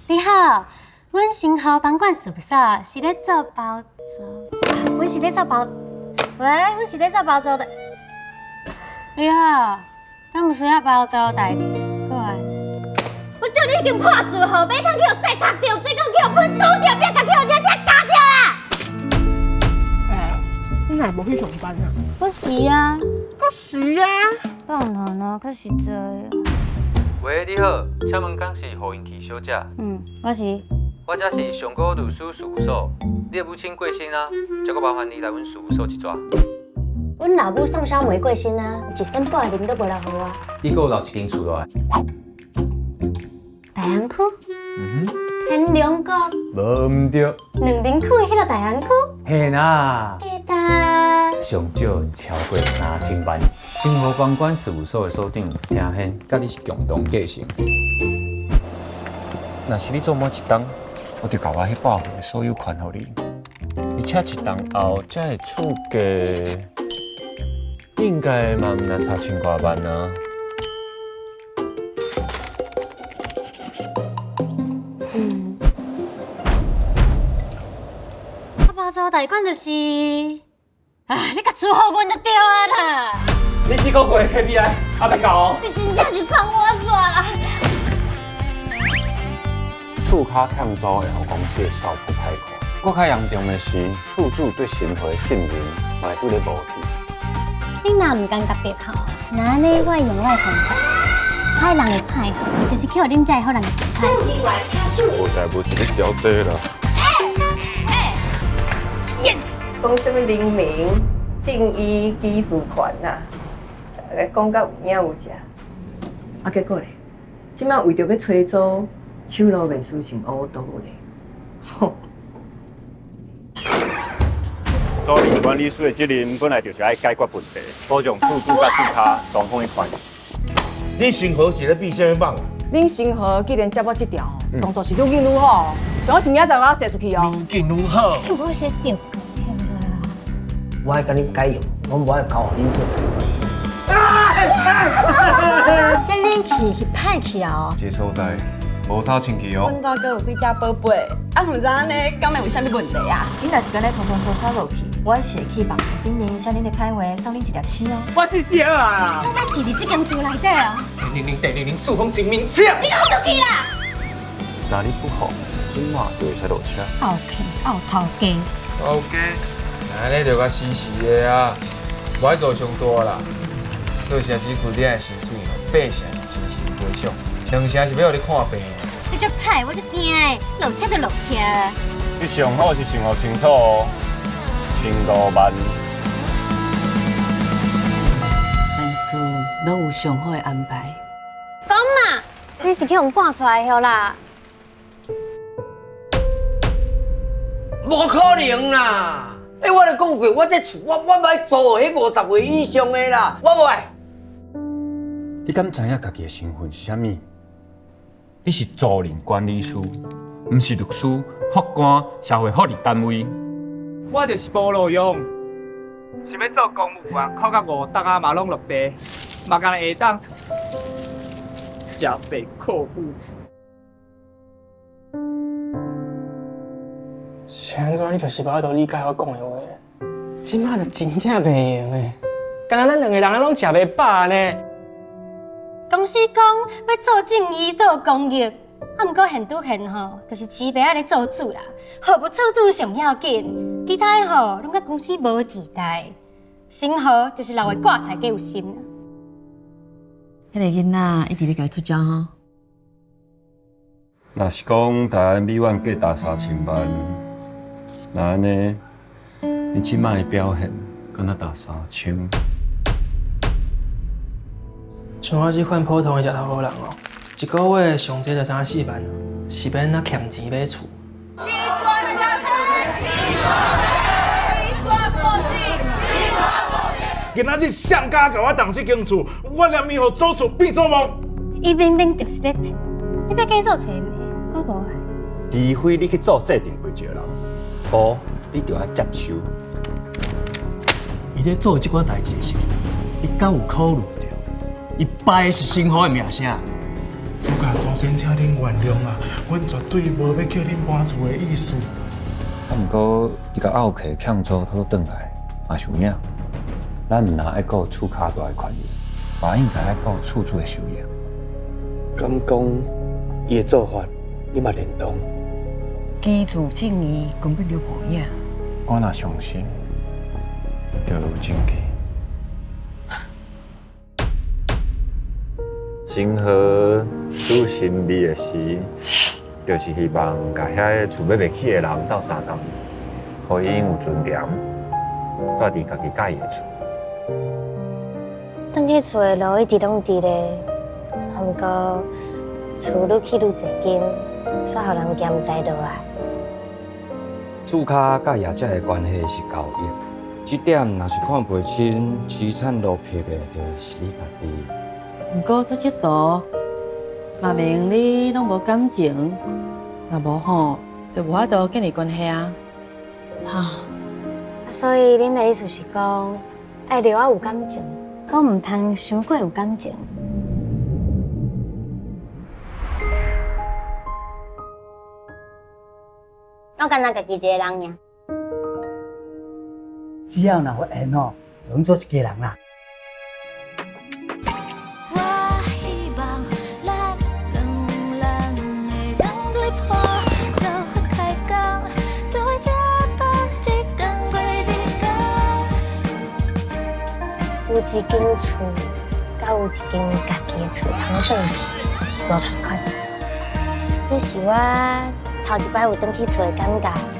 你好，阮新豪房管事務所是咧做包租，阮是咧做包，喂，阮是咧做包租的。你好，敢有需要包租代過來？我叫你已經破厝號碼，通去予屎讀著，水管去予噴拄著，壁角去予車軋著啦！哎，你哪無去上班啊？我是啊，我是啊。放難啊，較實在。喂，你好，請問敢是何英琪小姐？嗯，我是。我這是上高律師事務所，你的母親過身啊，這個麻煩你來阮事務所一逝。阮老母宋小梅過身啊，一仙半銀都無留予我。你閣有留一間厝落來？大安區。嗯哼。天龍國。無毋對。兩林區的彼个大安區。嘿啦。記得。上少超過3000萬。新和房管事務所的所長聽顯，佮你是共同繼承。若是你做滿一冬，我就共我彼百戶的所有權予你。而且一冬後，這个厝價應該嘛毋若3000外萬啊。嗯。啊，包租代管就是，啊，你共厝予阮就對啊啦。你這個月的 KPI 還袂到哦。你真正是放我煞啦！厝跤欠租會予公司的效果歹看。閣較嚴重的是，厝主對新和的信任嘛會拄咧無去。你若毋甘共別靠，那按呢我會用我的方法，歹人會歹，就是去予恁遮的好人會歹。無代無誌咧調低啦。 Yes！講啥物人民正義基礎權啊，講甲有影有食。啊，結果咧，這擺為著欲催租，手路袂輸成烏刀咧。吼！租賃管理師的責任本來就是愛解決問題，保障厝主佮厝跤雙方的權益。你新和是咧變啥物夢？恁新和既然接我這條，動作是愈緊愈好，像我是明仔載我要踅出去哦。愈緊愈好。我是著高票啦。我愛共恁解約，我無愛交予恁做代這冷氣是歹去啊！這所在無啥清氣哦。阮兜閣有幾隻寶貝，啊，毋知按呢，敢會有啥物問題啊？恁若是按呢拖拖拖拖落去，我是會去網頂面寫恁的歹話，送恁一粒星哦。我是小啊！我欲飼佇這間厝內底哦。天靈靈地靈靈，四方真明顯。你給我出去啦！若你不服，這馬就會使落車。漚氣漚頭家。頭家，按呢就較死死的啊，無愛做傷大啦。做啥只規年的薪水，8成是精神賠償，2成是欲予你看病。你足歹，我足驚的，落車就落車。你上好是想予清楚哦，15萬。萬事攏有上好的安排。講嘛，你是去予趕出來的啦？無可能啦！欸，我咧講過，我這厝我我欲租予彼50歲以上的啦，我無愛。你敢知影家己的身份是啥物？你是租賃管理師，毋是律師、法官、社會福利單位。我就是無路用，想欲做公務員，考甲五檔啊嘛攏落地，嘛干焦會當食白苦夫。是按怎？你就是無法度理解我講的話。這擺就真正袂用的，敢若咱兩個人攏食袂飽呢。公司講欲做正義、做公益，啊，毋過現拄現吼，就是錢爸仔咧做主啦，予無厝主上要緊，其他的吼攏佮公司無佇代。新和就是六月掛菜計有心啦。彼個囡仔一直咧共伊出招吼。若是講台灣美元價值3000萬，那按呢，你這擺的表現敢若值3000？像我這款普通的食頭路人哦，一個月上濟就三四萬，是欲按怎欠錢買厝？今仔日誰敢共我動這間厝，我連伊予祖厝變做夢。伊明明就是咧騙，你欲假做揣暝，我無愛。除非你去做制定規則人，無你就愛接受。伊咧做這款代誌的時陣，伊敢有考慮著？伊敗的是新和的名聲。主家祖先，請恁原諒啊，阮絕對無欲叫恁搬厝的意思。啊，毋過伊共漚客欠租討轉來，嘛是有影。咱毋若愛顧厝跤大的權益，嘛應該愛顧厝主的收益。敢講伊的做法，你嘛認同？居住正義根本就無影。我若相信，就有證據。星河拄神秘的時，就是希望共遐个厝買袂起的人鬥相共，予𪜶有尊嚴，住佇家己佮意的厝。轉去厝的路一直攏佇咧，毋過厝愈起愈濟間，煞予人嫌知落來。厝跤佮業者的關係是交易，這點若是看袂清，淒慘落魄的，就是你家己。毋過這這圖，嘛明你攏無感情，若無吼，就無法度建立關係啊。哈，啊，所以恁的意思是講，愛著我有感情，閣毋通傷過有感情。我敢若家己一個人爾。只要若有緣吼，就攏做一家人啦。我希望咱兩人會當做伴，做伙開講，做伙食飯，一工過一工。有一間厝，佮有一間家己的厝通轉去，是無仝款。這是我頭一擺有轉去厝的感覺。